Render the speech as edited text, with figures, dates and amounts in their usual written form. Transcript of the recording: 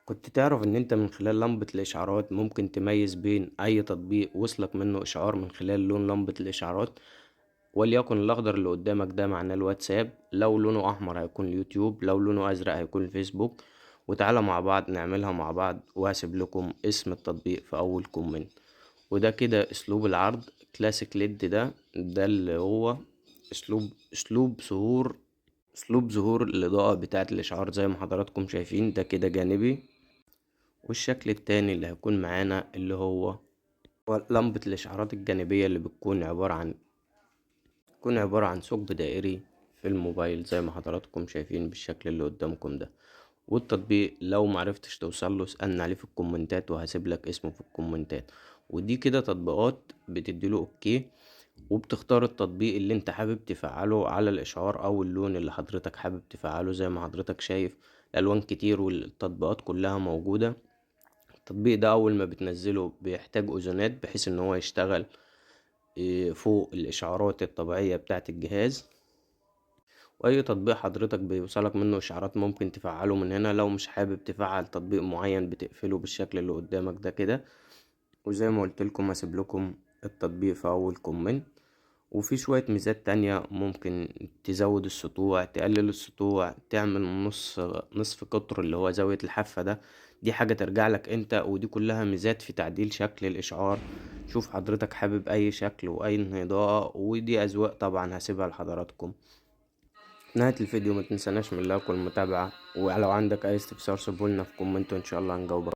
كنت تعرف ان انت من خلال لمبة الاشعارات ممكن تميز بين اي تطبيق وصلك منه اشعار من خلال لون لمبة الاشعارات؟ وليكن الاخضر اللي قدامك ده معناه الواتساب، لو لونه احمر هيكون اليوتيوب، لو لونه ازرق هيكون الفيسبوك. وتعالى مع بعض نعملها مع بعض، وهسيب لكم اسم التطبيق في اول comment. وده كده اسلوب العرض classic LED، ده اللي هو اسلوب ظهور الاضاءة بتاعة الاشعار زي ما حضراتكم شايفين، ده كده جانبي. والشكل التاني اللي هيكون معانا اللي هو لمبة الاشعارات الجانبية اللي بتكون عبارة عن ثقب دائري في الموبايل زي ما حضراتكم شايفين بالشكل اللي قدامكم ده. والتطبيق لو معرفتش توصله اسألنا عليه في الكومنتات وهسيب لك اسمه في الكومنتات. ودي كده تطبيقات بتديله okay، وبتختار التطبيق اللي انت حابب تفعله على الاشعار او اللون اللي حضرتك حابب تفعله. زي ما حضرتك شايف الالوان كتير والتطبيقات كلها موجودة. التطبيق ده اول ما بتنزله بيحتاج اذونات بحيث ان هو يشتغل فوق الاشعارات الطبيعية بتاعة الجهاز. واي تطبيق حضرتك بيوصلك منه اشعارات ممكن تفعله من هنا، لو مش حابب تفعل تطبيق معين بتقفله بالشكل اللي قدامك ده كده. وزي ما قلت لكم هسيب لكم التطبيق في اول comment. وفي شوية ميزات تانية ممكن تزود السطوع، تقلل السطوع، تعمل نصف قطر اللي هو زاوية الحافة ده، دي حاجة ترجع لك انت. ودي كلها ميزات في تعديل شكل الاشعار. شوف حضرتك حابب اي شكل واي اضاءة، ودي اذواق طبعا هسيبها لحضراتكم. نهاية الفيديو ما تنساناش من ال like والمتابعة، ولو عندك اي استفسار سيبهولنا في comment وان شاء الله هنجاوبك.